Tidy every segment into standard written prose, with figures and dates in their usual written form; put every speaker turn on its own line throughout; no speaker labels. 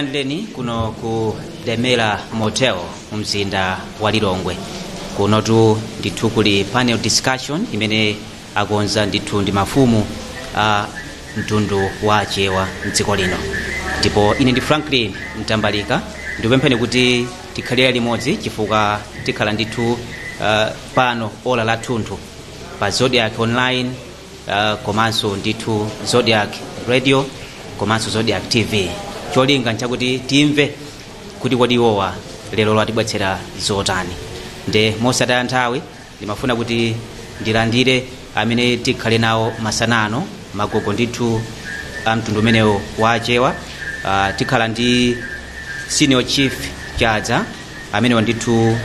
Tikulandireni kuno ku Demela Motel mumzinda wa Lilongwe. Kunotu ndithu kuli panel discussion imene akonza ndithu ndi mafumu a mtundu wa Chewa mdziko lino, ndipo ine ndi Franklin Mtambalika. Ndikupempheni kuti tikhalire limodzi chifukwa tikhala ndithu pano ola lathunthu pa Zodiac Online, komanso ndithu Zodiac Radio komanso Zodiac TV. Cholinga nchakuti timve kuti kodi iwowa lero latibwetsera zotani. Nde mosataya nthawi, ndimafuna kuti ndilandire amene tikhale nawo masanano, magogo ndithu a mtundu umenewo wa Chewa. Tikhala ndi Senior Chief Chadza, amenewo ndithu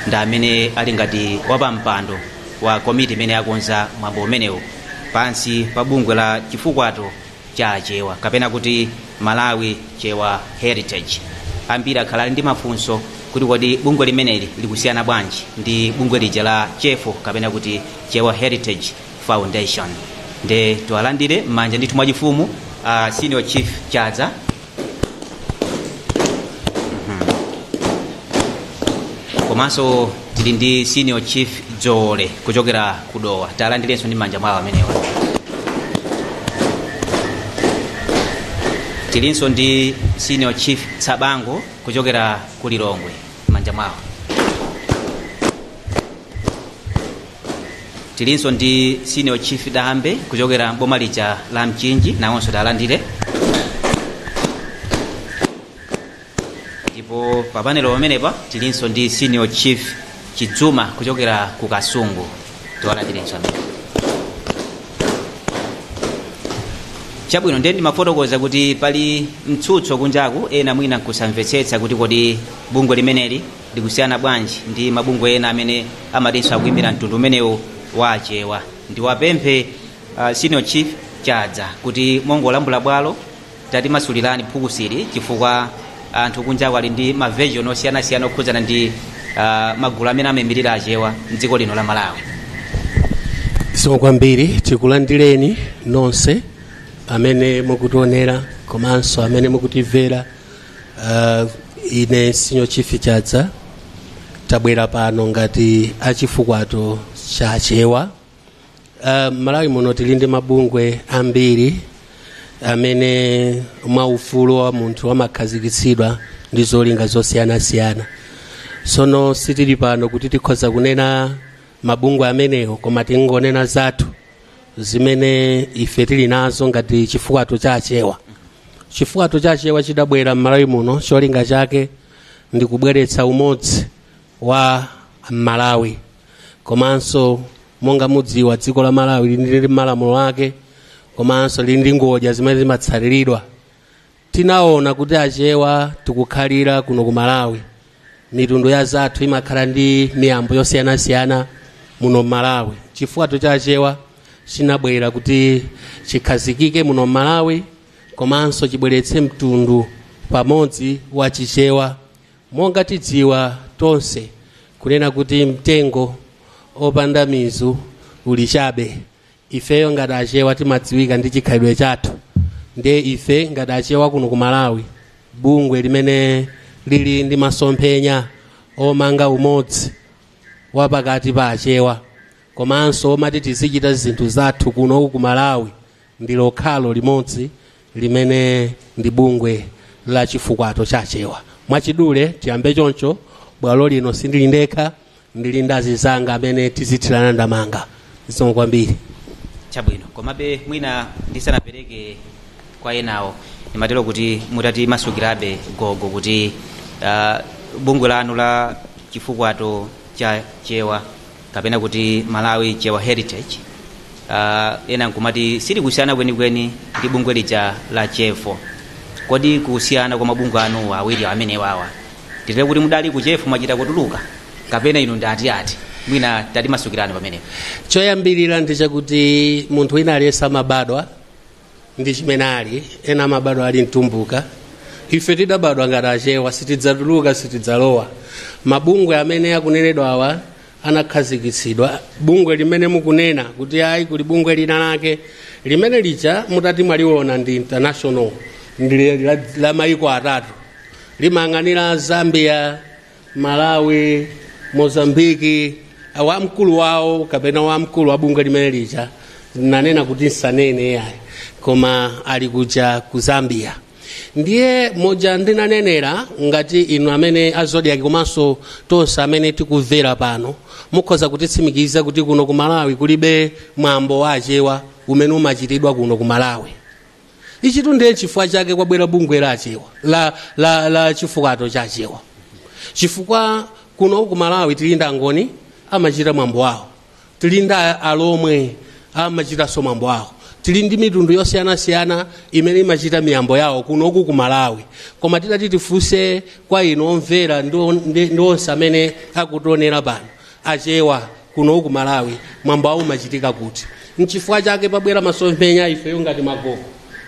ndi amene ali ngati wapampando wa komiti imene akonza mwambo umenewu pansi pa bungwe la Chifukwato cha Chewa, kapena kuti Malawi Chewa Heritage. Ambiri akhala ali ndi mafunso kuti kodi bungwe limeneli likusiyana bwanji ndi bungwe lija la CHEFO, kapena kuti Chewa Heritage Foundation? Nde tiwalandire m'manja ndithu mwachifumu Senior Chief Chadza. Komanso tili ndi Senior Chief Dzole kuchokera kudowa. Talandirenso ndi manja mwawo amenewa. Tilinso ndi Senior Chief Tsabango kuchokera ku Lilongwe, manja mwawo. Tilinso ndi Senior Chief Dambe kuchokera boma lija la Mchinji, nawonso talandire. Ndipo pa panelo pamenepa tilinso ndi Senior Chief Chidzuma kuchokera ku Kasungu, tiwalandirenso amene. Chabwino, ndiye ndimafotokoza kuti pali mtsutso kunjaku, ena mwina nkusamvetsetsa kuti kodi bungwe limeneli likusiyana bwanji ndi mabungwe ena amene amatinso akuyimira mtundu umenewu wa Chewa. Ndiwapemphe Senior Chief Chadza kuti mongolambula bwalo tatimasulirani phukusili, chifukwa anthu kunjaku ali ndi ma version osiyanasiyana okhudzana ndi magulu amene amayimirira Achewa mdziko lino la Malawi.
Zikomo kwambiri. Tikulandireni nonse amene mukutionera komanso amene mukutimvera. Ine Senior Chief Chadza, tabwera pano ngati achifukwato cha Chewa. Malawi muno tili ndi mabungwe ambiri amene mwaufulu wa munthu amakhazikitsidwa ndi zolinga zosiyanasiyana. Sono sitili pano kuti tikhoza kunena mabungwe amenewo, koma tingonena zathu zimene ife tili nazo ngati chifukwato cha Chewa. Chifukwato cha Chewa chidabwera m'Malawi muno, cholinga chake ndi kubweretsa umodzi wa Malawi. Komanso monga mudziwa, dziko la Malawi lili ndi malamulo ake komanso lili ndi ngodya zimene zimatsatiridwa. Tinaona kuti Achewa tikukhalira kuno ku Malawi, mitundu ya zathu imakhala ndi miyambo yosiyanasiyana muno Malawi. Chifukwato cha Chewa chinabwera kuti chikhazikike muno Malawi komanso chibweretse mtundu pamodzi wa Chichewa. Monga tidziwa tonse kunena kuti mtengo opanda mizu uli chabe, ifeyo ngati Achewa timadziwika ndi chikhalidwe chathu. Ndiye ife ngati Achewa kuno ku Malawi, bungwe limene lili ndi masomphenya omanga umodzi wapakati pa Achewa komanso omati tizichita zinthu zathu kuno ku Malawi, ndi lokhalo limodzi limene ndi bungwe la Chifukwato cha Chewa. Mwachidule tiyambe choncho. Bwalo lino sindili ndekha, ndili ndi azizanga amene tizithirana ndamanga. Zikomo kwambiri.
Chabwino, komabe mwina ndisanapereke kwa enawo, ndimatero kuti mutati masukirabe gogo kuti bungwe lanu la Chifukwato cha Chewa, kapena kuti Malawi Chewa Heritage, ena nkumati silikusiyana kwenikweni ndi bungwe lija la CHEFO. Kodi kusiyana kwa mabungwe anu awiri amenewawa, nditere kuti mudali ku CHEFO mwachita kutuluka, kapena inu ndati ati? Mwina tati masukirani pamenepo.
Choyambirira ndi chakuti munthu wina aliyense amabadwa ndi chimene ali. Ena amabadwa ali mtumbuka, ife tidabadwa ngati Achewa, sitidzatuluka, sitidzalowa. Mabungwe amene akunenedwa awa anakhazikitsidwa. Bungwe limene mukunena kuti ayi kuli bungwe lina lake limene lija mutati mwaliona ndi international, ndi la mayiko atatu. Limayang'anira Zambia, Malawi, Mozambiki. Wamkulu wawo kapena wamkulu wa bungwe limene lija, nanena kuti nsanene yayi, koma ali kuja ku Zambia. Ndiye moja ndinanenera, ngati inu amene a Zodiak komanso tonse amene tikumvera pano mukhoza kutitsimikiza kuti kuno ku Malawi kulibe mwambo wa Achewa umene umachitidwa kuno ku Malawi. Ichitu ndiye chifukwa chake kwabwera bungwe la Achewa la Chifukwato cha Achewa, chifukwa kuno ku Malawi tili ndi Angoni, amachita mwambo wawo, tili ndi Alomwe, amachitanso mwambo wawo, tili ndi mitundu yosiyanasiyana imene imachita miyambo yawo kunoku ku Malawi. Koma tidati tifunse kwa inu omvera ndi onse amene akutionera pano, Achewa kunoku ku Malawi mwambo wawo umachitika kuti? Nchifukwa chake pabwera masomphenya ifeyo ngati magogo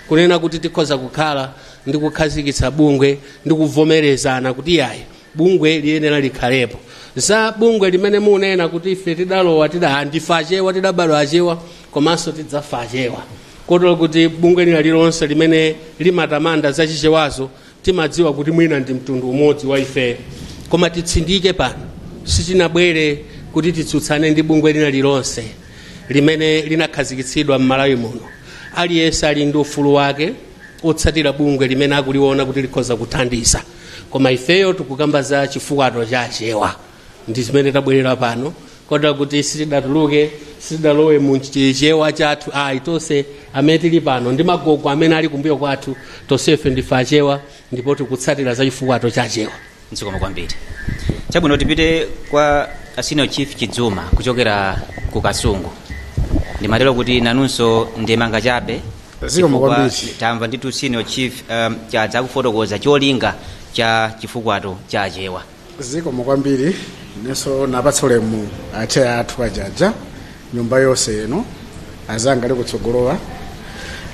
kunena kuti tikhoza kukhala ndi kukhazikitsa bungwe ndi kuvomerezana kuti yayi, bungwe liyenera likhalepo. Za bungwe limene munena kuti ife tidalowa, tida ndife Achewa, tidabadwa Achewa komanso tidzafa Achewa, kotero kuti bungwe lina lilonse limene limatamanda zachichewazo timadziwa kuti mwina ndi mtundu umodzi wa ife. Koma titsindike pano, sitinabwere kuti titsutsane ndi bungwe lina lilonse limene linakhazikitsidwa m'Malawi muno. Aliyense ali ndi ufulu wake otsatira bungwe limene akuliona kuti likhoza kuthandiza, koma ifeyo tikukamba za Chifukwato cha Achewa, ndi zimene tabwerera pano, kotero kuti sitidatuluke, sitidalowe mu Chichewa chathu ayi. Tonse amene tili pano ndi magogo amene ali kumbuyo kwathu, tonsefe ndife Achewa ndipo tikutsatira za Chifukwato cha Achewa.
Zikomo kwambiri. Chabwino, tipite kwa Senior Chief Chidzuma kuchokera ku Kasungu. Ndimatero kuti nanunso ndemanga chabe,
Zikomo
chifukwa
kwambiri.
tamva ndithu Senior Chief Chadza akufotokoza cholinga cha Chifukwato cha Achewa.
Zikomo kwambiri. Nenso napatsa ulemu acheya athu ajaja, nyumba yonse ino, azanga ali kutsogolowa.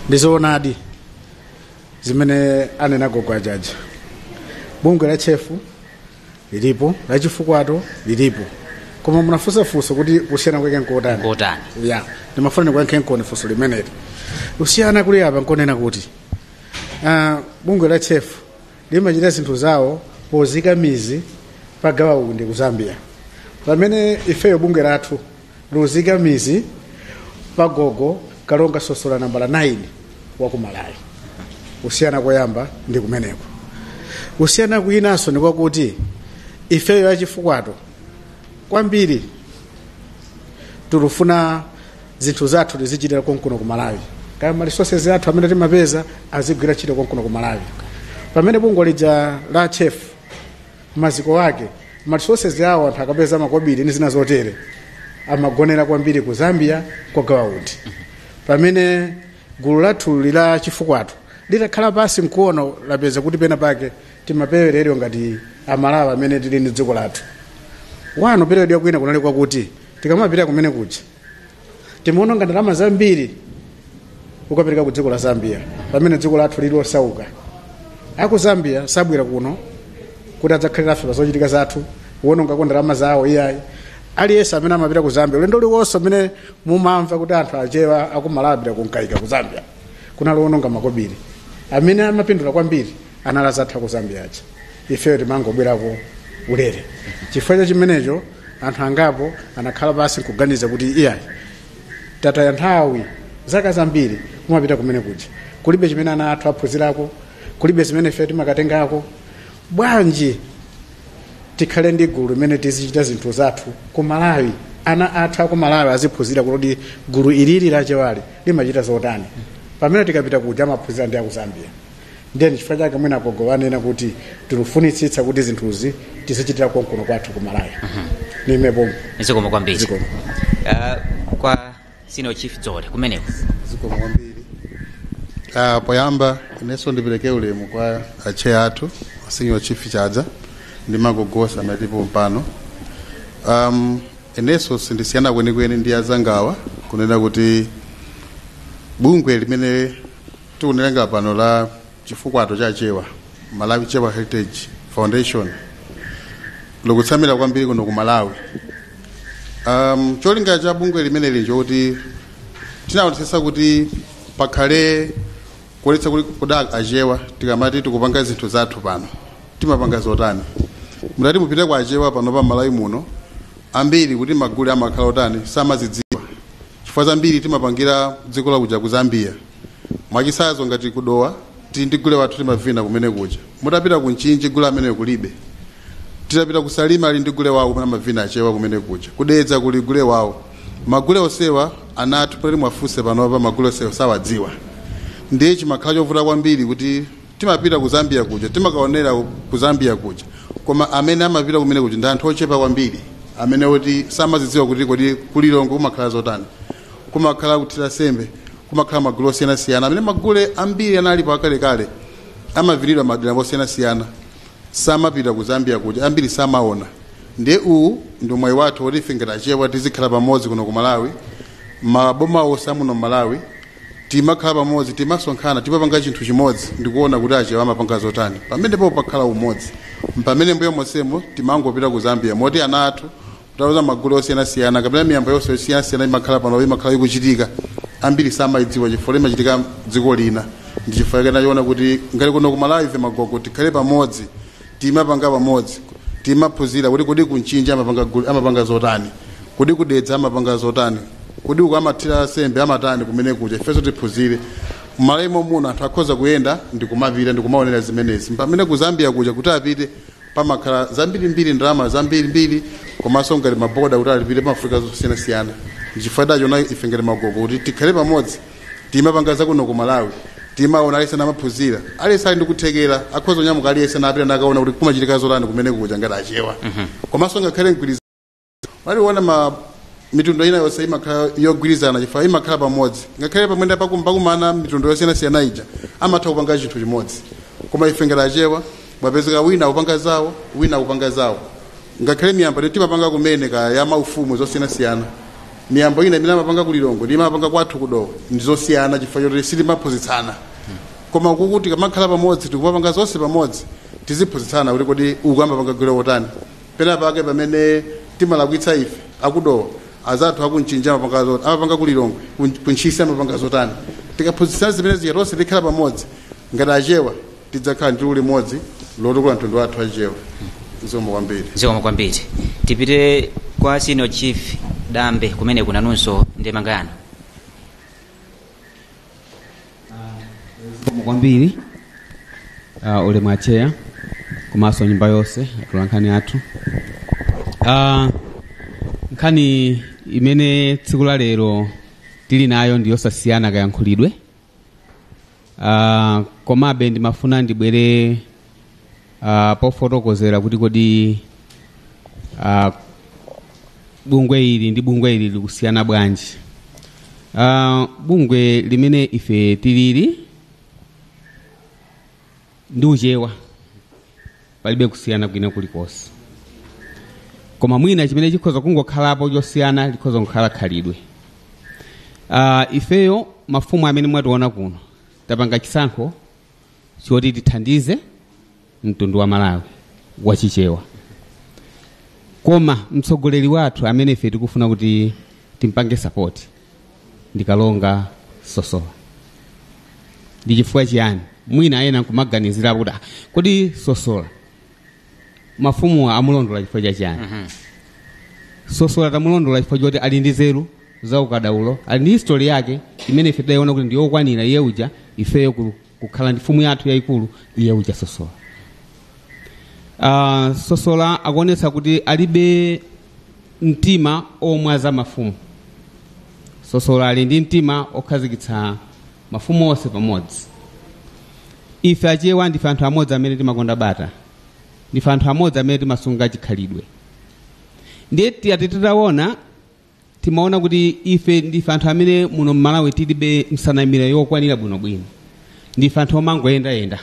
Ndizoonadi zimene anena gogo ajaja, bungwe la CHEF lilipo, la Chifukwato lilipo, koma munafunsafunso kuti kusiyana kwake nkotani?
Nkotani?
Ya, ndimafuna ndikuyankhe nkoni funso limeneli. Kusiyana kuli apa nkonena kuti bungwe la CHEF limachita zinthu zawo pozika mizi pagawa uku ndi ku Zambia, pamene ifeyo bungwe lathu luzika mizi pagogo Kalonga Sosola nambala 9 wa ku Malawi. Kusiyana koyamba ndi kumeneko. Kusiyana kwinanso ndi kwakuti ifeyo Achifukwato kwambiri tulufuna zinthu zathu tizichitira konkuno ku Malawi, kaya ma resources athu amene timapeza azigwira ntchito konkuno ku Malawi, pamene bungwe lija la CHEF maziko ake, ma resources awo, anthu akapeza makobiri ndi zina zotere amagonera kwambiri ku Zambia kwa Gawaundi, pamene gulu lathu la Chifukwato litakhala pasi nkuona lapeza kuti pena pake timapewerero ngati Amalawi amene tili ndi dziko lathu wano. Perekedwa kwina kunali kwakuti tikamapita kumene kuja timaononga ndalama zambiri ukapereka ku dziko la Zambia, pamene dziko lathu lili losauka. Aku Zambia sabwera kuno kuti adzakhalira afe pa zochitika zathu kuwonongako ndalama zawo, iyayi. Aliyense amene amapita ku Zambia, ulendo uliwonse amene mumamva kuti anthu Achewa akumalawi apita kunkaika ku Zambia, kunali wononga makobiri. Amene amapindula kwambiri anali azathu ku Zambia aja, ifeyo timangobwerako ulere. Chifukwa cha chimenecho anthu angapo anakhala pasi nkuganiza kuti iyayi, tataya nthawi zaka zambiri kumapita kumene kuja, kulibe chimene ana athu aphunzirako, kulibe zimene ife timakatengako. Bwanji tikhale ndi gulu limene tizichita zinthu zathu ku Malawi, ana athu aku Malawi aziphunzira kuti gulu ilili lachewali limachita zotani, pamene tikapita kuja amaphunzira ndi aku Zambia? Ndiye chifukwa chake mwina gogo anena kuti tikufunitsitsa kuti zinthuzi tizichitira konkuno kwathu ku Malawi. Nimepo.
Zikomo kwambiri.
Zikomo.
Kwa Senior Chief Dzole kumeneko.
Zikomo kwambiri. Poyamba inenso ndipereke ulemu kwa acheya athu, Senior Chief Chadza ndi magogosa amene tilipo pano. Inenso sindisiyana kwenikweni ndi azangawa kunena kuti bungwe limene tikunelenga pano la Chifukwato cha Chewa, Malawi Chewa Heritage Foundation, likutsamira kwambiri kuno ku Malawi. Cholinga cha bungwe limeneli nchokuti tinaonetsetsa kuti pakhale kuonetsa kuti kuda Achewa tikamati tikupanga zinthu zathu pano. Timapanga zotani? Mutati mupite kwa Achewa pano pa Malawi muno, ambiri kuti magule amakhala otani samazidziwa, chifukwa zambiri timapangira dziko lakuja ku Zambia. Mwachisazo, ngati kudowa tili ndi gule wathu, timavina kumene kuja. Mutapita ku Mchinji, gule amene kulibe. Titapita ku Salima, ali ndi gule wawo kumene amavina Achewa kumene kuja. Kudedza kuli gule wawo. Magule osewa ana athu pali mwafunse panopa, magule osewa sawadziwa. Ndiye chimakhala chovuta kwambiri kuti timapita ku Zambia kuja, timakaonera ku Zambia kuja, koma amene amapita kumene kuja ndi anthu ochepa kwambiri, amene oti samazidziwa kuti kodi kulilongwe kumakhala zotani, kumakhala kuthira sembe, kumakhala magule osiyanasiyana, amene magule ambiri analipo akalekale, amavinidwa madera osiyanasiyana. Samapita ku Zambia kuja, ambiri samaona. Ndiye uwu ndi mwayi wathu woti ife ngati Achewa tizikhala pamodzi kuno ku Malawi. Maboma onse amuno Malawi timakhala pamodzi, timasonkhana, timapanga chinthu chimodzi ndikuona kuti Achewa amapanga zotani. Pamenepo pakhala umodzi. Pamene mbuyo monsemo timangopita ku Zambia, moti ana athu kutauza magulu osiyanasiyana kapena miyambo yonse yosiyanasiyana imakhala pano, imakhala ikuchitika, ambiri samayidziwa chifukwa imachitika dziko lina. Ndi chifukwa chake nachiona kuti ngati kuno ku Malawi ife magogo tikhale pamodzi, timapanga pamodzi, timaphunzira kuti kodi kunchinji amapanga amapanga zotani, kodi kudedza amapanga zotani, kodi uku amathira sembe amatani kumene kuja, ifenso tiphunzire. M'Malawimo muno anthu akhoza kuyenda ndikumapita ndikumaonera zimenezi, pamene ku Zambia kuja kuti apite pamakhala zambirimbiri, ndalama zambirimbiri, komanso ngati maboda kuti alipire pamafunika zosiyanasiyana. Nchifukwa tachona ife ngati magogo kuti tikhale pamodzi, timapanga zakuno ku Malawi, timaona, aliyense namaphunzira, aliyense ali ndikuthekera, akhoza kunyamuka aliyense napita nakaona kuti kumachitika zotani kumene kuja ngati Achewa. Komanso ngakhale mgwirizano waliona ma mitundu ina yonse imakhala yogwirizana chifukwa imakhala pamodzi. Ngakhale pamwenda pakumana mitundu yosiyanasiyana ija, amatha kupanga chinthu chimodzi. Koma ife ngati Achewa mwapezeka wina akupanga zawo, wina akupanga zawo. Ngakhale miyambo timapanga kumene ka ya maufumu zosiyanasiyana, miyambo ina imene amapanga kulilongwe ndi imapanga kwathu kudowa ndizosiyana, chifukwa choti sitimaphunzitsana. Koma kuku tikamakhala pamodzi, tikumapanga zonse pamodzi, tiziphunzitsana kuti kodi uku amapanga gule wotani. Pena pake pamene timalakwitsa ife akudowa, azathu akunchinja amapanga zotani, amapanga kulilongwe, kuntchisi amapanga zotani. Tikaphunzitsana zimene zija tonse tikhala pamodzi ngati Achewa, tidzakhala ndi limodzi lotukula mtundu wathu Achewa. Zikomo kwambiri.
Zikomo kwambiri. Tipite kwa Senior Chief Dambe kumene kunanunso ndemanga yanu.
Zikomo kwambiri. Ulemu acheya komanso nyumba yonse, atolankhani athu. Nkhani imene tsiku la lero tili nayo ndi yosasiyana kayankhulidwe. Komabe ndimafuna ndibwere pofotokozera kuti kodi bungwe ili ndi bungwe ili likusiyana bwanji. Bungwe limene ife tilili ndi Uchewa, palibe kusiyana kwina kulikonse, koma mwina chimene chikhoza kungokhalapo chosiyana likhoza kukhala khalidwe. Ifeyo mafumu amene mwationa kuno tapanga chisankho choti tithandize mtundu wa Malawi wachichewa, koma mtsogoleri wathu amene ife tikufuna kuti timpange support ndi Kalonga Sosola. Ndi chifukwa chiyani? Mwina ena nkumaganizirapo kuti, "Ah, kodi Sosola mafumu amulondola chifukwa chachiyani?" Sosola tamulondola chifukwa choti ali ndi nzeru za ukadaulo, ali ndi history yake imene ife tidayiona kuti ndiyokwanira iye uja ifeyo kukhala ndi mfumu yathu yayikulu iye uja Sosola. Sosola akuonetsa kuti alibe mtima omwaza mafumu. Sosola ali ndi mtima okhazikitsa mafumu onse pamodzi. Ife Achewa ndife anthu amodzi amene timakonda bata, ndife anthu amodzi amene timasunga chikhalidwe. Ndiye tiyati titaona, timaona kuti ife ndife anthu amene muno mMalawi tilibe nsanamira yokwanira bwinobwino, ndife anthu omangoyendayenda.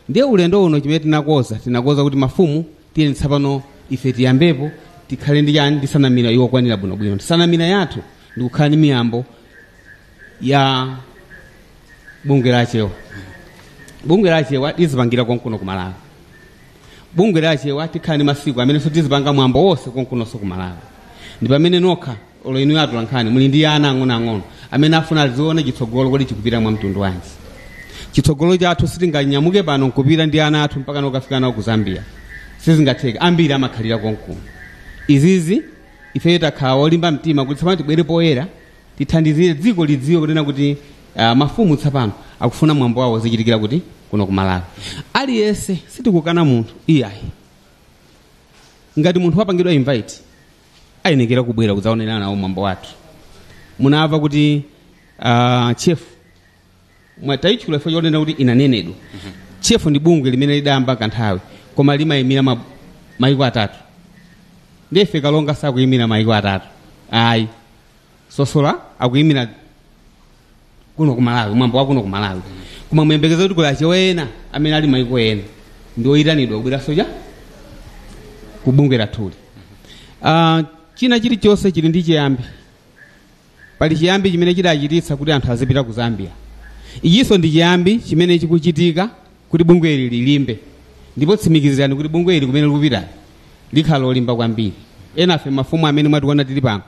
Ndiye ulendo uno chimene tinakoza, tinakoza kuti mafumu tiyeni tsapano ife tiyambepo, tikhale ndi chani? Ndi nsanamira yokwanira bwinobwino. Nsanamira yathu ndikukhala ndi miyambo ya bungwe la Achewa. Bungwe la Achewa lizipangira konkuno ku Malawi. Bungwe la Achewa tikhala ndi masiku amenenso tizipanga mwambo wonse konkunonso ku Malawi. Ndi pamene nokha olo inu atolankhani muli ndi ana ang'onoang'ono amene afuna azione chitsogolo kuti chikupita mwa mtundu wanji. Chitsogolo chathu sitinganyamuke pano nkupita ndi ana athu mpaka nokafika nawo ku Zambia, sizingatheka. Ambiri amakhalira konkuno. Izizi ife takhala olimba mtima kuti tsopano tibwere poyera, tithandizire dziko lidziwe kunena kuti mafumu tsopano akufuna mwambo wawo zichitikira kuti kuno ku Malawi. Aliyense, sitikukana munthu iyayi. Ngati munthu wapangidwa invite, ayenekera kubwera kudzaonera nawo mwambo wathu. Munamva kuti CHEF mwatayitchula ifo chonena kuti inanenedwa. CHEF ndi bungwe limene lidayamba kanthawi, koma limayimira mayiko atatu. Ndife Kalonga sakuyimira mayiko atatu ayi. Sosola akuyimira kuno ku Malawi, mwambo wa kuno ku Malawi, koma muyembekeze kuti kuli Achewa ena amene ali mayiko ena ndi oyitanidwa kubweranso cha ku bungwe lathuli. China chilichonse chili ndi chiyambi. Pali chiyambi chimene chidachititsa kuti anthu azipita ku Zambia. Ichinso ndi chiyambi chimene chikuchitika kuti bungwe ili lilimbe, ndipo tsimikizirani kuti bungwe ili kumene likupita likhala lolimba kwambiri. Enafe mafumu amene mwationa tili pano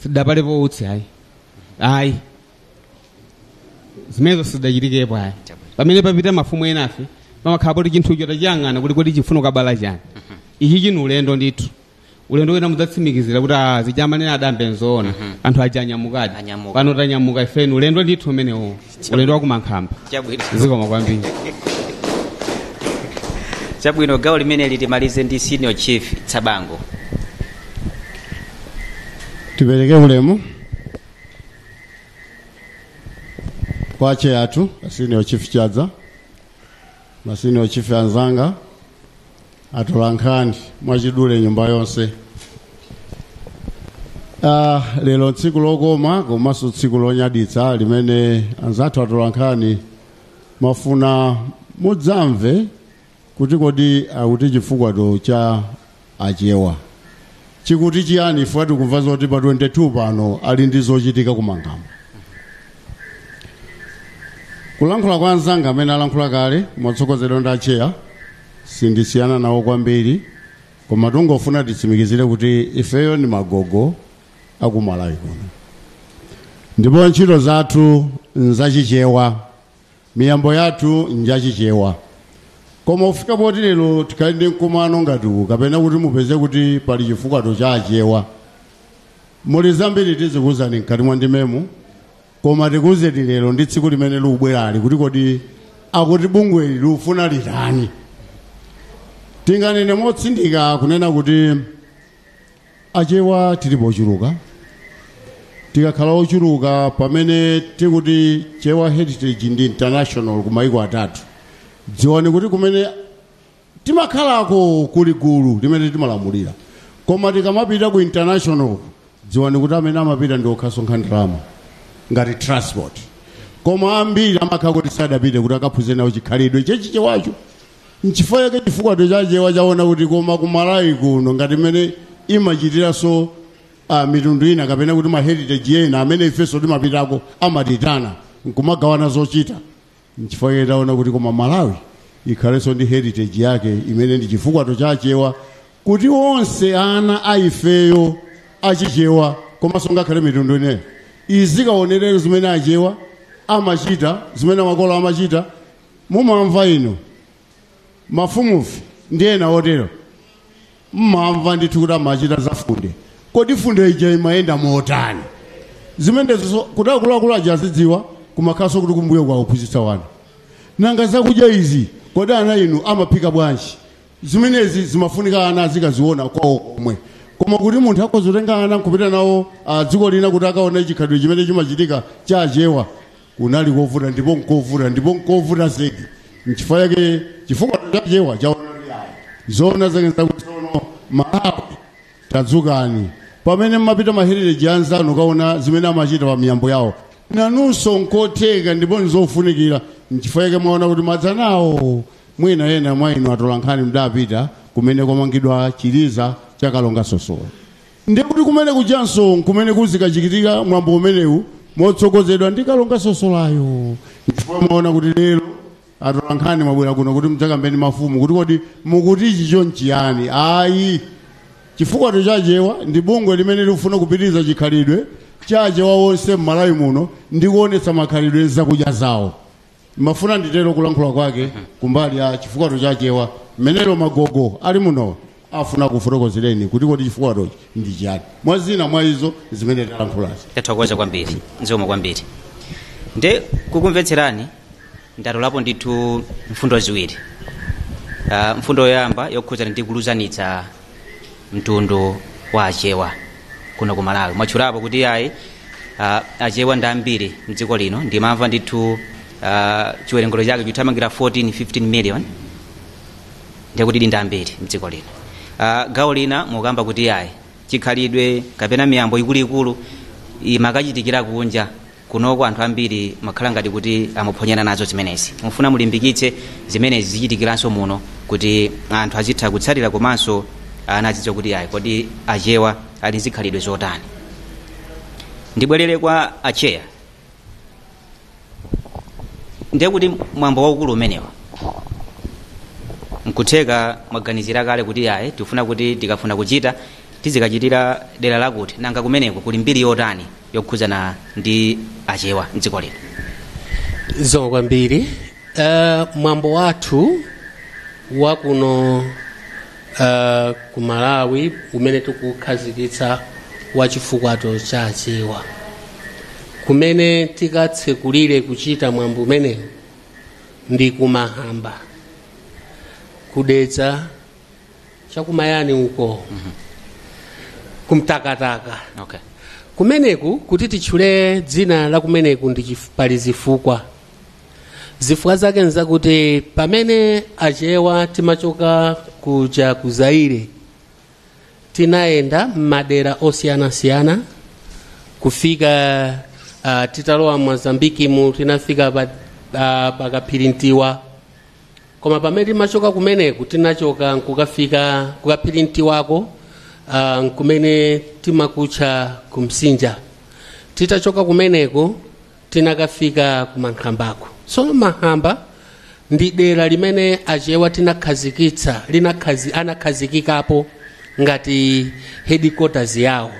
sidapalepo utsi ayi, ayi, zimenezo sidachitikepo ayi. Pamene papita mafumu enafe pamakhala poti chinthucho tachiyang'ana kuti kodi chifuna kabala chani. Ichi chini ulendo ndithu, ulendo wina mudzatsimikizira kuti zichamanena adambe nzoona. Anthu aja anyamukadi.
Anyamuka.
Pano tanyamuka ifeni, ulendo ndithu umenewo, ulendo wakumankhamba.
Chabwino.
Zikoma kwambiri.
Chabwino, gawo limene litimalize ndi Senior Chief Tsabango.
Tipereke ulemu kwa chair athu, Senior Chief Chadza, ma senior chief anzanga, atolankhani, mwachidule nyumba yonse. Lero tsiku lokoma komanso tsiku lonyaditsa limene anzathu atolankhani mafuna mudzamve kuti kodi akuti chifukwato cha Achewa chikuti chiyani. Ife tikumva zoti pa 22 pano ali ndi zochitika kumangamba. Kulankhula kwa anzanga amene alankhula kale motsogozedwa ndi a chair sindisiyana nawo kwambiri, koma tungofuna titsimikizire kuti ifeyo ndi magogo akumalawi kuno, ndipo ntchito zathu nzachichewa, miyambo yathu njachichewa. Koma kufika poti lero tikhale ndi mkumano ngati uwu, kapena kuti mupeze kuti pali chifukwato cha Achewa, muli zambiri tizikuwuzani mkati mwa ndimemu. Koma tikuwuzeni lero ndi tsiku limene likubwerali kuti kodi akuti bungweli likufuna litani. Tinganene motsindika kunena kuti Achewa tilipo ochuluka. Tikakhala ochuluka, pamene tikuti Chewa Heritage ndi international ku maiko atatu, dziwani kuti kumene timakhalako kuli gulu limene timalamulira. Koma tikamapita ku international, dziwani kuti amene amapita ndi okhasonkha ndalama ngati transport, koma ambiri amakhala kuti sadapite kuti akaphunzire nawo chikhalidwe chechichewacho. Nchifukwa chake chifukwa chachewa chaona kuti koma kumalawi kuno, ngati mmene imachitiranso mitundu ina kapena kuti ma heritage ena amene ifenso timapitako amatitana nkumagawana zochita, nchifukwa chake taona kuti koma Malawi ikhalenso ndi heritage yake imene ndi chifukwato chachewa, kuti onse ana aifeyo achichewa komanso ngakhale mitundu ineyo izikaonerero zimene Achewa amachita, zimene makolo amachita. Mumamva ino mafumufi ndi ena otero, mmamva ndithu kuti amachita za funde. Kodi funde ija imayenda motani? Zimenezo kuti akuluakulu aja azidziwa, kumakhalanso kuti kumbuyo kwa kuphunzitsa wanu. Nanga zakudya izi, kodi ana inu amaphika bwanji? Zimenezi zimafunika ana azikaziona kwawo komwe. Koma kuti munthu akhoza kutenga ana nkupita nawo dziko lina kuti akaone chikhalidwe chimene chimachitika cha Achewa, kunali kovuta, ndipo nkovuta, ndipo nkovuta zedi. Nchifukwa chake chifukwa chachewa chaona kuti ayi, zoona zake zakuti tsono Malawi tadzukani. Pamene mmapita ma heritage anzanu kaona zimene amachita pa miyambo yawo, nanunso nkotheka ndipo nzofunikira. Nchifukwa chake mwaona kuti madzanawo mwina ena mwa inu atolankhani mdapita kumene kwamangidwa chiliza chakalonga Sosola, ndi kuti kumene kujanso kumene kuzikachitika mwambo umenewu motsogozedwa ndi Kalonga Sosolayo. Nchifukwa mwaona kuti lero atolankhani mwabwera kuno kuti mudzakambeni mafumu kuti kodi mukuti ichi nchiyani. Ayi, chifukwa chachewa ndi bungwe limene likufuna kupitiriza chikhalidwe chachewa wonse m'Malawi muno ndi kuonetsa makhalidwe zakudya zawo. Mafuna nditero kulankhula kwake kumbali ya chifukwato chachewa mmenero magogo ali muno afuna kufotokozereni kuti kodi chifukwatochi ndi chiyani, mwa zina mwa izo zimene talankhulazi.
Tathokoza kwambiri, nzomwe kwambiri. Nde kukumvetserani ndatolapo ndithu mfundo ziwiri. Mfundo yoyamba yokhudzana ndi kuluzanitsa mtundu wa Achewa kuno ku Malawi. Mwatchulapo kuti ayi, Achewa ndi ambiri mdziko lino, ndimamva ndithu chiwerengero chake chikuthamangira 14 15 million, ndikuti ndi ambiri mdziko lino. Gawo lina mukamba kuti ayi, chikhalidwe kapena miyambo ikuluikulu imakachitikira kunja kunoko, anthu ambiri makhala ngati kuti amaphonyana nazo zimenezi. Mufuna mulimbikitse zimenezi zichitikiranso muno kuti anthu azitha kutsatira komanso ana azidziwa kuti ayi, kodi Achewa ali zikhalidwe zotani. Ndibwerere kwa acheya, ndiye kuti mwambo waukulu umenewa nkutheka mwaganizira kale kuti ayi, tifuna kuti tikafuna kuchita tizikachitira dera lakuti, nanga kumeneko kuli mbiri yotani yokhudzana ndi Achewa mdziko lino?
Zomwe kwambiri. Mwambo wathu wakuno ku Malawi umene tikukhazikitsa wa chifukwato cha Achewa, kumene tikatsekulire kuchita mwambo umenewu ndi kumahamba kudetsa chakumayani uko kumtakataka. Kumeneku, kuti titchule dzina la kumeneku ndi pali zifukwa. Zifukwa zake nzakuti pamene Achewa timachoka kuja ku Zaire, tinayenda m'madera osiyanasiyana kufika titalowa Mozambiki mu tinafika pa pakaphirintiwa. Koma pamene timachoka kumeneku, tinachoka nkukafika kukaphirintiwako, nkumene timakutcha kumsinja. Titachoka kumeneko tinakafika kumankhambako. Tsono Mahamba ndi dera limene Achewa tinakhazikitsa, anakhazikikapo ngati headquarters yawo.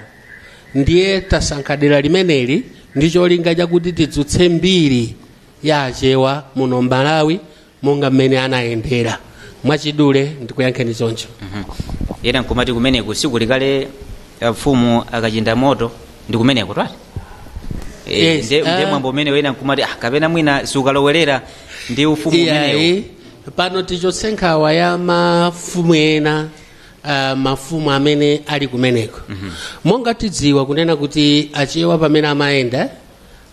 Ndiye tasankha dera limeneli ndi cholinga chakuti tidzutse mbiri ya Achewa muno Malawi monga mmene anayendera. Mwachidule ndikuyankheni choncho.
Ena nkumati kumeneku sikulikale mfumu akachinda moto ndi kumeneko twati?
Yes,
Nde mwambo umene wena nkumati kapena mwina sukalowerera ndi ufumu umenewu.
Iyayi, pano tichotse nkhawa ya mafumu ena, mafumu amene ali kumeneko. Monga tidziwa kunena kuti Achewa pamene amayenda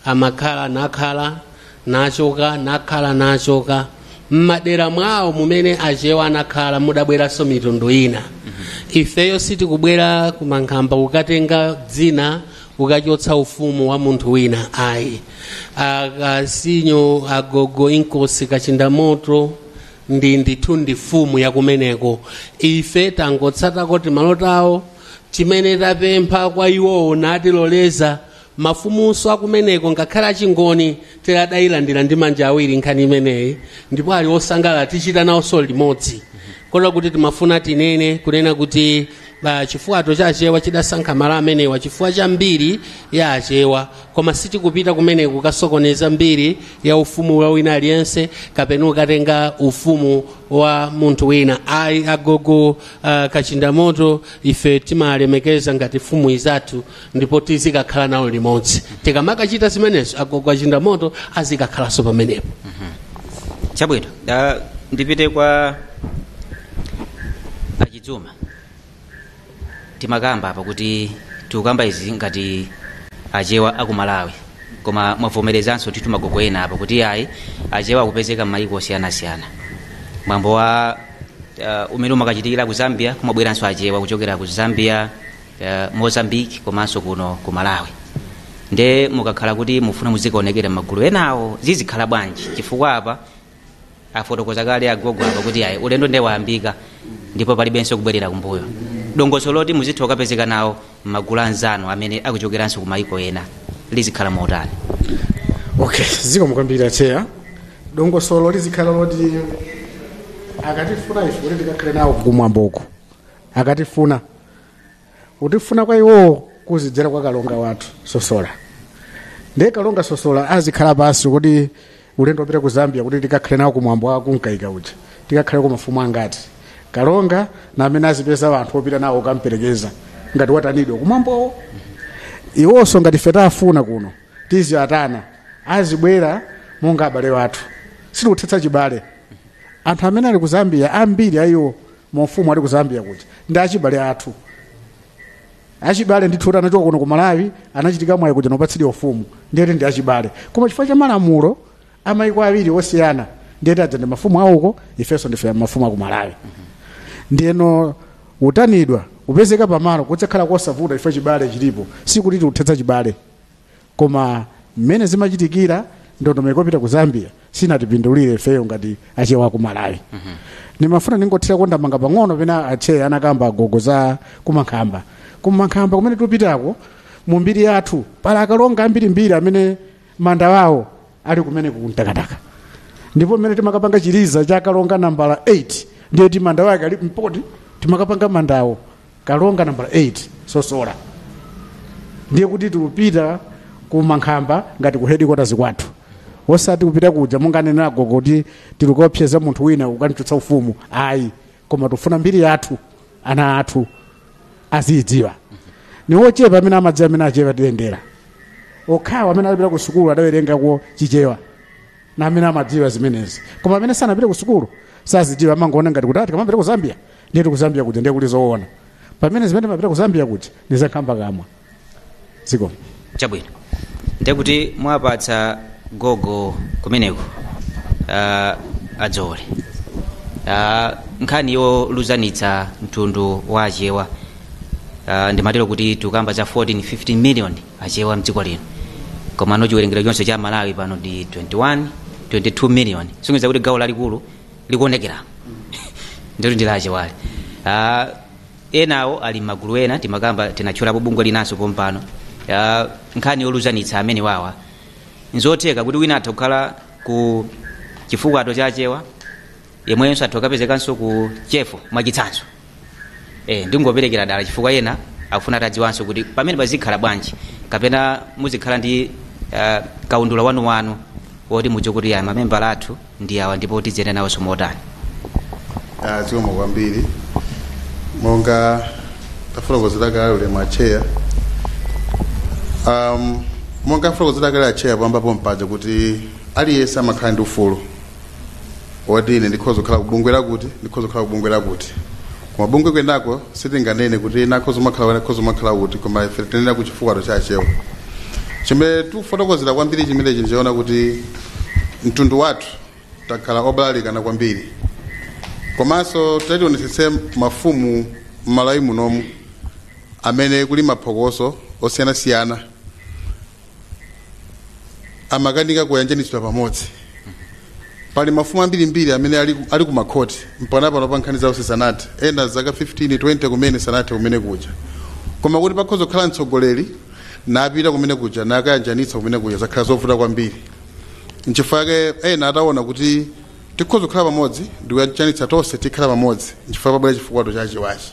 amakhala nakhala nachoka nakhala nachoka mmadera mwawo mumene Achewa anakhala mudabweranso mitundu ina. Ifeyo sitikubwera kumankhamba kukatenga dzina ukachotsa ufumu wa munthu wina, ayi. Akasinyo agogo Inkosi Kachindamoto ndi ndithu ndi fumu yakumeneko. Ife tangotsatako timalotawo chimene tapempha kwa iwowo natiloleza. Mafumunso akumeneko ngakhale achingoni tiladayilandira ndi manja awiri nkhani imeneyi, ndipo ali osangalala tichita nawonso limodzi. Kotero kuti timafuna tinene kunena kuti chifukwato cha Achewa chidasankha malo amenewa chifukwa cha mbiri ya Achewa, koma sitikupita kumene kukasokoneza mbiri ya ufumu wa wina aliyense kapena ukatenga ufumu wa munthu wina, ayi. Agogo Kachindamoto ife timalemekeza ngati fumu izathu ndipo tizikakhala nawo limodzi. Tikamakachita zimenezo, agogo Kachindamoto azikakhalanso pamenepo.
Chabwino, ndipite kwa Achidzuma. Timakamba apa kuti tikukamba izi ngati Achewa aku Malawi, koma mwavomerezanso ndithu magogo ena apa kuti ayi, Achewa akupezeka m'mayiko osiyanasiyana. Mwambo wa umene umakachitikira ku Zambia kumabweranso Achewa kuchokera ku Zambia, Mozambique komanso kuno ku Malawi. Nde mukakhala kuti mufuna muzikaonekera m'magulu enawo zizikhala bwanji? Chifukwa apa afotokoza kale agogo apa kuti ayi, ulendo nde wayambika ndipo palibenso kubwerera kumbuyo. Dongosolo loti muzitha kukapezeka nawo m'magulu anzanu amene akuchokeranso ku mayiko ena lizikhala motani?
Okay, zikomo kwambiri acheya. Dongosolo lizikhala loti akatifuna ife kuti tikakhale nawo kumwambo uku, akatifuna kutifuna kwa iwowo kuzidzera kwa kalonga wathu Sosola. Ndiye kalonga Sosola azikhala pasi kuti Ulendo wopita ku Zambia kuti tikakhale nawo kumwambo wa kunkaika uja, tikakhale ku mafumu angati kalonga na amene azipeza anthu opita nawo kamperekeza ngati watanidwa kumwambowo. Iwonso ngati ife tafuna kuno tiziatana, azibwera monga abale wathu. Sitikuthetsa chibale. Anthu amene ali ku Zambia, ambiri ayiwo mafumu ali ku Zambia kuja ndi achibale athu, achibale ndithu, kuti anachoka kuno ku Malawi, anachitika mwayi kuja nopatsidwa ufumu, ndiyeti ndi achibale. Koma chifukwa cha malamulo amayiko awiri osiyana, ndiyeti adza ndi mafumu awuko, ifenso ndife mafumu aku Malawi. Ndiyeno utanidwa upezeka pamalo kudzakhala kosavuta, ife chibale chilipo. Sikuti tikuthetsa chibale, koma mmene zimachitikira, ndondomeko yopita ku Zambia sinatipindulire ifeyo ngati Achewa ku Malawi. Ndimafuna ndingothira kondamanga pang'ono pena ache anakamba agogo za kumankhamba. Kumankhamba kumene tupitako, mu mbiri yathu pala akalonga ambirimbiri amene manda wawo ali kumene kumtakataka. Ndipo mmene timakapanga chiliza cha kalonga nambala 8, ndiye ti manda wake ali mpoti timakapanga mandawo kalonga nambala 8 Sosola. Ndiye kuti tikupita kumankhamba ngati ku headquarters kwathu, osati kupita kuja munganena agogo kuti tilikopseza munthu wina ukanitutsa ufumu, ayi. Koma tifuna mbiri yathu ana athu aziyidziwa. Ni ochepa amene amadziwa, amene achepa tiyendera okhawa amene alipita ku sukulu, adawerengako Chichewa na amene amadziwa zimenezi. Koma amene sanapite ku sukulu sazidziwa, amangoona ngati kuti ati kamapita ku Zambia, ndiye ku Zambia kuja ndiye kuti zoona, pamene zimene timapita ku Zambia kuja ndi zankhamba kamwa ziko.
Chabwino, ndekuti mwapatsa gogo kumeneko adzole nkhani yoluzanitsa mtundu wa Achewa. Ndimatero kuti tikamba za 14 15 million Achewa mdziko lino, koma no chiwerengero chonse cha Malawi pano ndi 21 22 million, singeza kuti gawo lalikulu likuonekera ndiro ndi la Achewali. Enawo ali magulu ena, timakamba tinatchulapo bungwe linanso pompano. Nkhani yoluzanitsa amene wawa, nzotheka kuti wina atha kukhala ku chifukwato cha Achewa, yemwenso atha kukapezekanso ku Chefo, mwachitsanzo. Ndingoperekera dala chifukwa ena akufuna atadziwanso kuti pamene pazikhala bwanji, kapena muzikhala ndi kaundula wanuwanu woti mudziwe kuti ya mamembala athu ndi awa ndipo tiziyenda nawonso motani.
Zikomo kwambiri. Monga tafotokozera kale, ulemu acheya, monga tafotokozera kale acheya pambapo mpaja kuti aliyense amakhala ndi ufulu woti ine ndikhoza kukhala kubungwe lakuti, ndikhoza kukhala kubungwe lakuti. Koma bungwe kwenako sitinganene kuti ena akhoza umakhala, akhoza umakhala kuti, koma ife tinena ku chifukwato cha Achewa. Chimene tikufotokozera kwambiri chimenechi ndichaona kuti mtundu wathu takhala obalalikana kwambiri. Komanso tationetsetse mafumu m'Malawi munomu amene kuli maphokoso osiyanasiyana amakanika kuyanjanitsidwa pamodzi. Pali mafumu ambirimbiri amene ali ku makhoti mpaka pano pa nkhani zawo sisanathe, ena zaka 15 20 kumene sanathe kumene kuja. Koma kuti pakhoza kukhala mtsogoleri napita kumene kuja nakayanjanitsa kumene kuja, zakhala zovuta kwambiri. Nchifukwa chake ena ataona kuti tikhoza kukhala pamodzi ndikuyanjanitsa tonse, tikhala pamodzi, nchifukwa pabwera chifukwato cha Achewachi.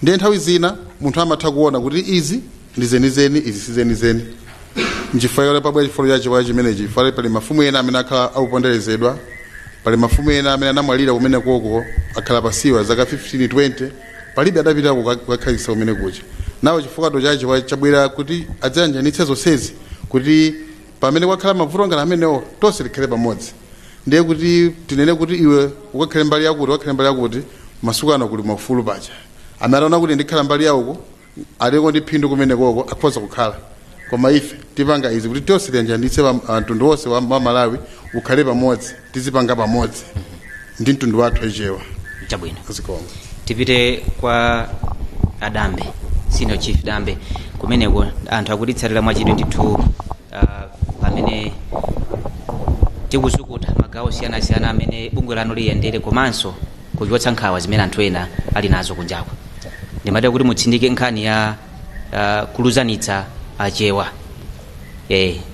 Ndiye nthawi zina munthu amatha kuona kuti izi ndi zenizeni, izi si zenizeni. Nchifukwa chake pabwera chifukwa cha Achewachi chimenechi, chifukwa pali mafumu ena amene akhala akuponderezedwa, pali mafumu ena amene anamwalira kumene koko, akhala pasiwa zaka 15 20, palibe adapita kukakhalitsa kumene kuja nawo. Chifukwato cha Achewachi chabwera kuti adzayanjanitse zonsezi, kuti pamene kwakhala mavuto ngati amenewo tonse tikhale pamodzi. Ndiye kuti tinene kuti iwe ukakhale mbali yakuti, ukakhale mbali yakuti, masiku ano kuli maufulu paja. Amene ataona kuti ndikhala mbali yauko aliko ndi phindu kumene koko, akhoza kukhala. Koma ife tipanga izi kuti tonse tiyanjanitse mtundu wonse wa Malawi ukhale pamodzi, tizipanga pamodzi ndi mtundu wathu Achewa.
Chabwino.
Zikomo.
Tipite kwa Adambe, Senior Chief Dambe. Kumeneko anthu akutitsatira mwachidwi ndithu pamene tikuzukuta magawo osiyanasiyana amene bungwe lanu liyendere, komanso kuchotsa nkhawa zimene anthu ena ali nazo kunjako. Ndimatera kuti mutsindike nkhani ya kuluzanitsa Achewa.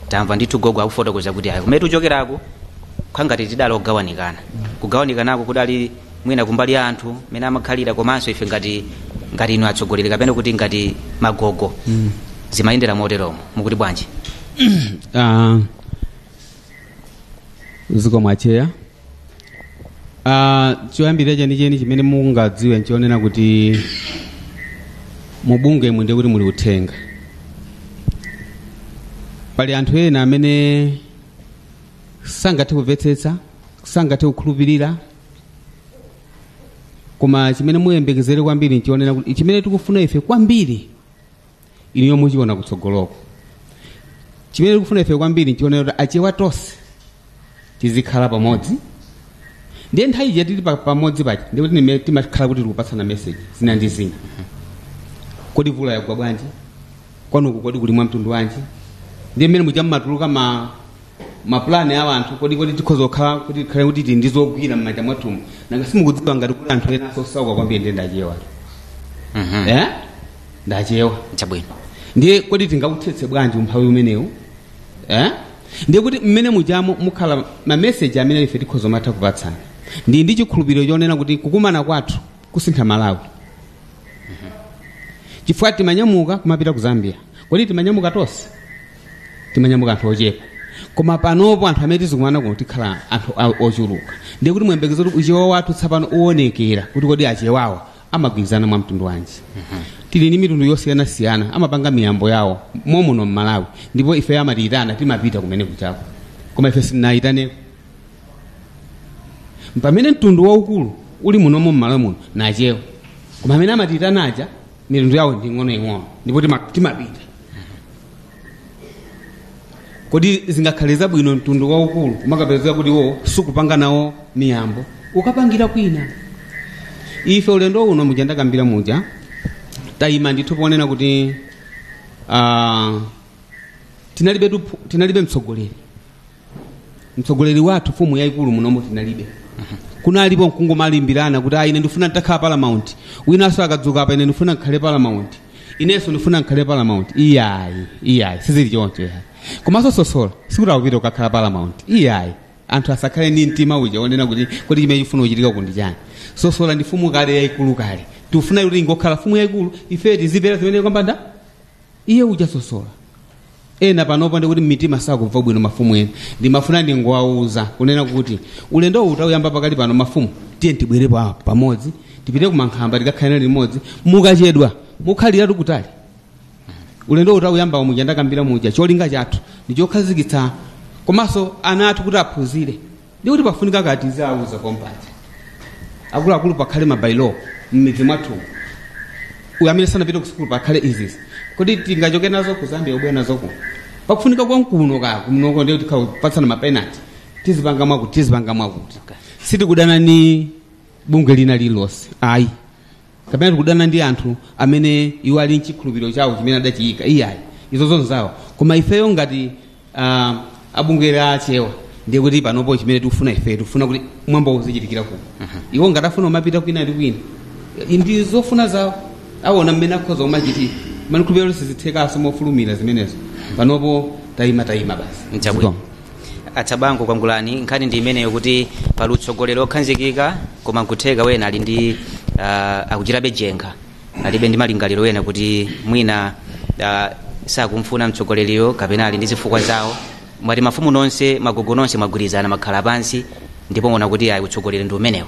Tamva ndithu gogo akufotokoza kuti ayi, kumene tichokerako khangati tidali ogawanikana. Kugawanikanako kudali mwina kumbali ya anthu mene amakhalira, komanso ife ngati inu atsogoleri kapena kuti ngati magogo zimayendera moteromo. Mukuti bwanji?
Zikomo acheya. Choyambirira chenicheni chimene mungadziwe nchionena kuti mubunge mwinde kuti muli uthenga. Pali anthu ena amene sangathe kumvetsetsa, sangathe kukhulupirira, koma chimene muyembekezere kwambiri nchionena kuti chimene tikufuna ife kwambiri iniyo muchiona kutsogoloko. Chimene tikufuna ife kwambiri nchionena kuti achewa tonse tizikhala pamodzi. Ndiye nthawi ija tili pamodzi paja ndikuti timakhala kuti tikupatsana message zina ndi zina. Kodi vula yagwa bwanji? Kwanuku kodi kuli mwa mtundu wanji? Ndiye mmene muja mmatuluka mapulani a anthu, kodi tikhoza kukhala kuti tikhale kuti tili ndi zogwira m'manja mwathumu. Nanga simukudziwa ngati kuli anthu ena osauka kwambiri ndiye ndachewa. Ndachewa.
Chabwino.
Ndiye kodi tingakuthetse bwanji umphawi umenewu? Ndiye kuti mmene mujamo mukhala ma message amene ife tikhoza matha kupatsana. Ndi chikhulupiriro chonena kuti kukumana kwathu kusintha Malawi. Chifukwa timanyamuka kumapita ku Zambia. Kodi timanyamuka tonse? Timanyamuka anthu ochepa. Koma panopo anthu amene tizikumana kuno tikhala anthu ochuluka. Ndiye kuti muyembekeze kuti uchewa wathu tsopano uwonekera kuti kodi achewawa amagwirizana mwa mtundu wanji. Tili ndi mitundu yosiyanasiyana, amapanga miyambo yawo momuno m'Malawi, ndipo ife amatiyitana timapita kumene kuchako, koma ife sitinayitaneko. Pamene mtundu waukulu uli munomo m'Malawi muno nachewa, koma amene amatiyitana aja mitundu yawo ndi ing'onoing'ono, ndipo timapita. Kodi zingakhale zabwino mtundu waukulu umakapezeka kuti wo sukupanga nawo miyambo ukapangira kwina? Ife ulendo uno muja ndakambira muja tayima ndithu ponena kuti tinalibe mtsogoleri. Mtsogoleri wathu fumu yayikulu munomo tinalibe. Kunalipo mkungomalimbirana kuti ine ndifuna nditakhala paramount, winanso akadzuka apa ine ndifuna ndikhale paramount, inenso ndifuna ndikhale paramount. Iyayi sizili choncho iyayi. Komanso sosola sikuti akupita kukakhala paramount, iyayi. Anthu asakhale ndi mtima uja wonena kuti kodi chimene chifuna kuchitika kundi chani. Sosola ndi fumu kale yayikulu kale, tikufuna kuti ingokhala fumu yayikulu, ife tizipera zimene kwambanda iye uja sosola. Ena panopo ndikuti mitima sakubva bwino mafumu ena, ndimafuna ndingowauza kunena kuti ulendo uwu tauyamba pakali pano mafumu, tiye tibwere pamodzi, tipite kumankhamba tikakhale limodzi, mukachedwa mukhaliratu kutali. Ulendo uwu tauyamba muja ndakambira muja, cholinga chathu ndi chokhazikitsa komanso ana athu kuti aphunzire, ndikuti pafunika kati zauza kompacha akuluakulu pakhale mabailo m'midzi mwathu, uyu amene sanapite ku sukulu pakhale izizi. Kodi tingachoke nazo ku Zambia ubwera nazo kuno? Pakufunika kwankuno ka kunoko ndiye tikhapatsana mapenalty, tizipanga mwakuti tizipanga mwakuti. Sitikudana ni bungwe lina lililonse ayi, kapena tikudana ndi anthu amene iwo ali nchikhulupiriro chawo chimene adachiyika, iyayi, izo zonzawo. Koma ifeyo ngati abungwe la achewa ndiye kuti panopo chimene tikufuna ife tikufuna kuti mwambo uzichitikira kuno. Iwo ngati afuna umapita kwina ndi kwina ndi zofuna zawo, aona mmene akhoza umachitira manikhulupiriro sizithekaso mofulumira zimenezo. Panopo tayima basi.
Chabwino. Atsabango kwangulani nkhani ndi imeneyo kuti pali utsogoleri okhazikika, koma nkutheka wena ali ndi akuchitabe jenkha, alibe ndi malingaliro wena kuti mwina sakumfuna mtsogoleriyo kapena ali ndi zifukwa zawo. Mwati mafumu nonse magogo nonse mwagwirizana makhala pansi ndipo mwona kuti ayi utsogoleri ndi umenewo.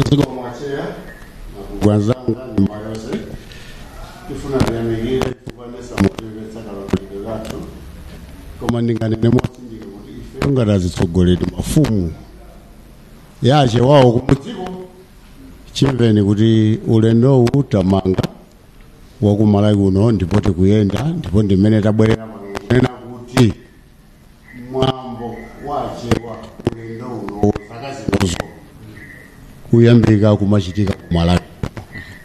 Zikomo acheya magwazanga ni mayose tifuna tiyamikire kupanesa mutimvetsa kalondolero kathu, koma ndinganene motsindika kuti ife ngati azitsogoleri mafumu yache wawo kumudziko, chimveni kuti ulendo utamanga wakumalawi kuno ndipo tikuyenda, ndipo ndimene tabwerera pano kunena kuti mwambo wachewa ulendo uno zaka zinozo kuyambika kumachitika kumalawi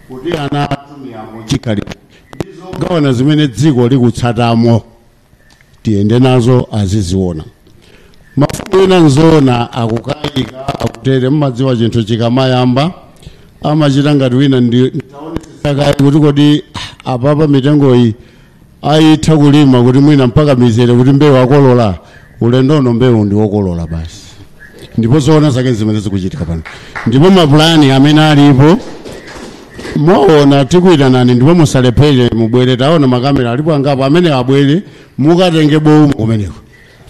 kuti ana athu miyambo chikhalidwe ndizogawana zimene dziko likutsatamo tiyende nazo aziziona. Mafumu ena nzoona akukayika akutere, mmadziwa chinthu chikamayamba amachita ngati wina ndi taonetsesakayi kuti kodi apapa mitengoyi ayitha kulima kuti mwina mpaka mizere kuti mbewu akolola. Ulendo uno mbewu ndi wokolola basi, ndipo zoona zake zimene zikuchitika pano, ndipo mapulani amene alipo mwaona tikuyitanani, ndipo musalephere mubwere. Taona makamera alipo angapo amene abwere mukatenge boumu kumeneko.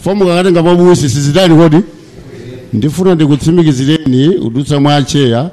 Fomu kakatenga pabuwisi sizitani kodi? Ndifuna ndikutsimikizireni udutsa mwa acheya.